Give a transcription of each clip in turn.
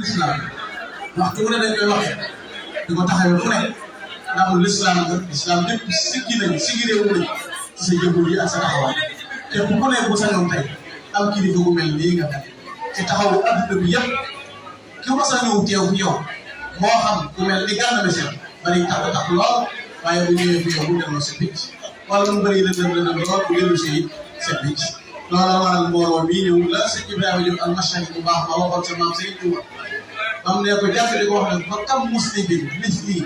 l'islam waxtu mu ne dañ koy waxee di ko taxawee fu ne ndax l'islam nga l'islam lépp siggi nañu siggi réew nañu ci sa jëmm ji ak sa taxawaay te ku ko ne bu sañoon tey am kilifa gu mel nii nga mel ci taxawu adduna bi yëpp ki ko sa ñëw teew fi yow moo xam ku mel ni Gana Messere bari tax lool waaye bu ñëwee fi yow bu delloo sa picc wala mu bëri lëndëm lool bu dellu si sa picc loolu waral mbooloo bii ñëw la sëñ Ibrahima Diop al-Mashari bu baax ma waxoon sa maam Sëriñ Tuuba am ne ko jàpp di ko wax nag fa kam muslimin misli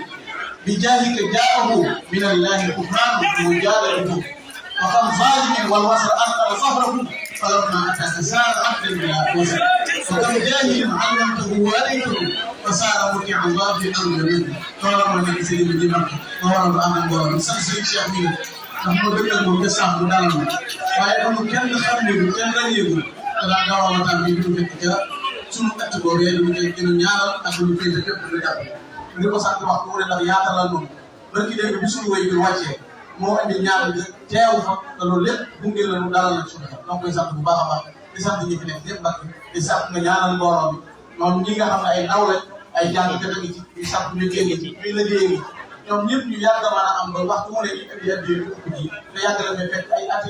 bi jaahika jaahu min allahi kufraanu mu jaadalatu wa kam zalimin wal wasal anqara safrahu falamma ataka saara abdan bila wasal wa kam jaahilin allamtahu wa alaytahu fa saara muti allah fi amrin loolu moo nekk sëriñ bi di mag ma waral du am na mbooloo mi sax sëriñ Cheikh mi ndax moo dëggal moom te sax bu dalal ma waaye amul kenn xam ne kenn ràññeeku te daan dawal ma tam bi ñu fekk ca sunu ëtt boobee ñu koy gën a ñaanal ak ñu koy def yëpp lu jàpp li ko sant wax mu ne ndax yaatalal noonu barki dégg bi suñu wéy bi wàccee moo indi ñaan bi teew fa te loolu lépp gunge la ñu dalal la suñu xel donc koy sant bu baax a baax di sant ñi fi nekk yëpp nag di sant nga ñaanal mbooloo bi moom ñi nga xam ne ay ndaw lañ ay jàngkat a ngi ci di sant ñu génge ci ñuy liggéey ngi ñoom ñëpp ñu yàgg a mën a am ba waxtu mu ne ñu indi addi yu ëpp ji te yàgg la may fekk ay ati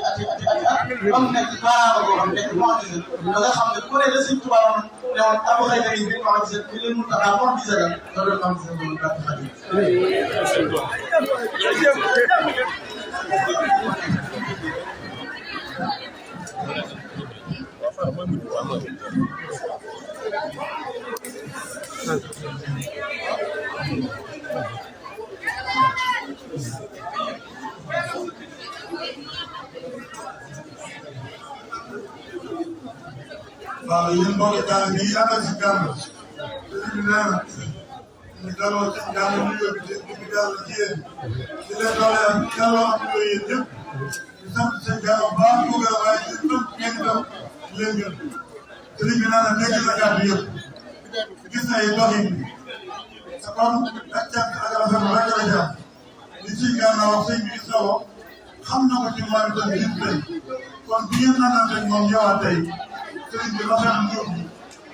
am nekk baaraama boo xam nekk moo gis da nga xam ne ku ne la sëñ Tuubaa ne woon abu xëy na bi moo gis bi leen mun taxaa moo gis la loolu moo gis loolu gàtt xaj waaw yéen mbokki daal bi ànd ak si gàmm sëriñ bi nee na ñu daloo ci gàmm ñu yóbbu ci di daal ci yéen di leen doole am daloo am lu yéen ñëpp di sant seen gàmm baax mu gën a waaye ci lépp ngeen itam leen gën sëriñ bi nee na dégg na gàmm yëpp gis na yi doxin bi te kon ak cant ak rafetlu rek la jàpp li ci gànnaaw wax sëñ bi sawoo xam na ko ci moom itam yëpp tey kon bi ngeen naan rek moom ñëwaat tey sëriñ bi rafetlu ñëw bi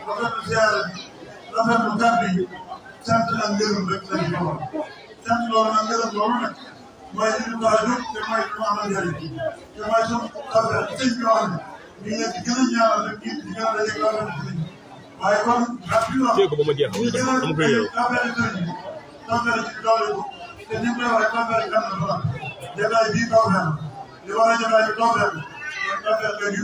rafetlu ziyaara bi rafetlu kàddu yi sant ak ngërëm rek la ñu ko sant loolu nag ngërëm loolu nag mooy li ñu tax a jóg te mooy li mu amal njëriñ te mooy suñu affaire sëñ bi wax ne ñu ngi leen di gën a ñaanal rek di gën a dajeeg rafetlu sëriñ bi waaye kon ndax bi wax ñu gën a affaire sëriñ bi affaire ci doole ko te ni mu koy waxee affaire kan la fa jotaay bii kaw na li war a jotaay bi toog rek mooy affaire kër yi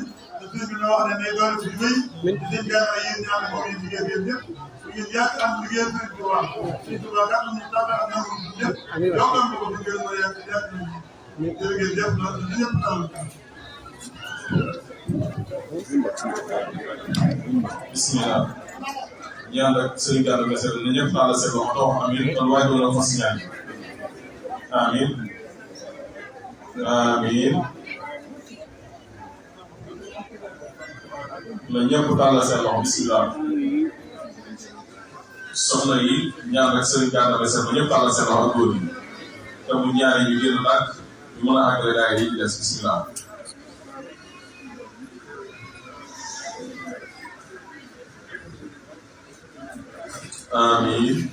sëñ bi wax ne day doole fi wéy di leen gànnaaw yéen ñaar moom yéen liggéey bi yëpp ngeen yàgg am liggéey sëñ Tuubaa sëñ Tuubaa kat ñu tàbbi ak nangu ñëpp yokkal ko bu ngeen ma yàgg jërëjëf jëf na ñëpp am bismillah ñaan rek sëriñ Gana Messere na ñëpp taal seen loxo te wax amiin kon waaye doon na fas ñaan amiin amiin na ñëpp taal seen loxo bismillah soxna yi ñaan rek sëriñ Gana Messere na ñëpp taal seen loxo ak góor yi te mu ñaari ñu génn nag ñu mën a àggale daay yi des bismillah amiin